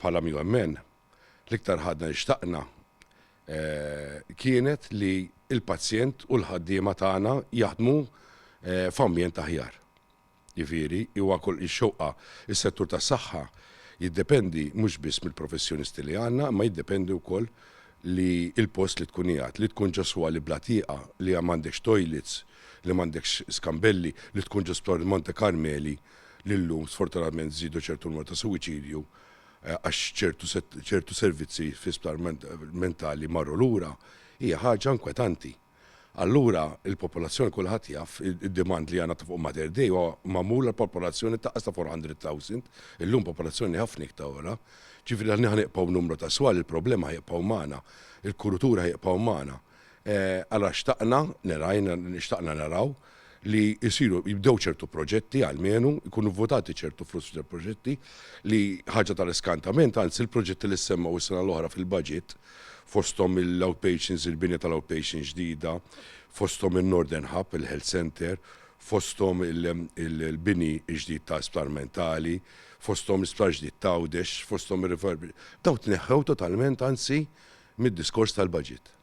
Bħala MUMN, l-iktar ħadna li xtaqna kienet li l-pazjent u l-ħaddiema tagħna jaħdmu f'ambjent aħjar. Jiġifieri, huwa kull ix-xewqa, is-settur tas-saħħa jiddependi mhux biss mill-professjonisti li għandna, imma jiddependi wkoll li l-post li tkun qiegħed, li tkun ġo swali bla tieqa, li m'għandekx toilets, li m'għandekx skambelli, li tkun ġo sptar Monte Carmeli li llum sfortunatament żiedu ċertu numru ta' suwiċidju għax ċertu ċertu servizzi fi sptar mentali marru lura, hija ħaġa inkwetanti. Allura il-popolazzjoni kulħadd jaf id-demand li għandna ta' fuq Mater Dei huwa magħmul għal popolazzjoni ta' ta' 400,000, illum popolazzjoni ħafna iktar ogħla. Ġifieri aħna ħa nibqgħu numru ta' swal, il-problema ħa jibqgħu magħna, il-kuruturi ħa jibqgħu magħna. Allura xtaqna nerajna xtaqna naraw li jsiru jibdew ċertu proġetti almenu, jkunu vvotati ċertu flus f'ċertu proġetti li ħaġa tal-iskantament, anzi l-proġetti li ssemmew is-sena l-oħra fil-budget, fosthom l-outpatients, il-binja tal-outpatients ġdida, fosthom il-Northern Hub, il-Health Centre, fosthom il-bini ġdid ta' isptar mentali, fosthom l-isptar ġdid t'Għawdex, fosthom ir-refurbish, dawn tneħħew totalment anzi mid-diskors tal-budget.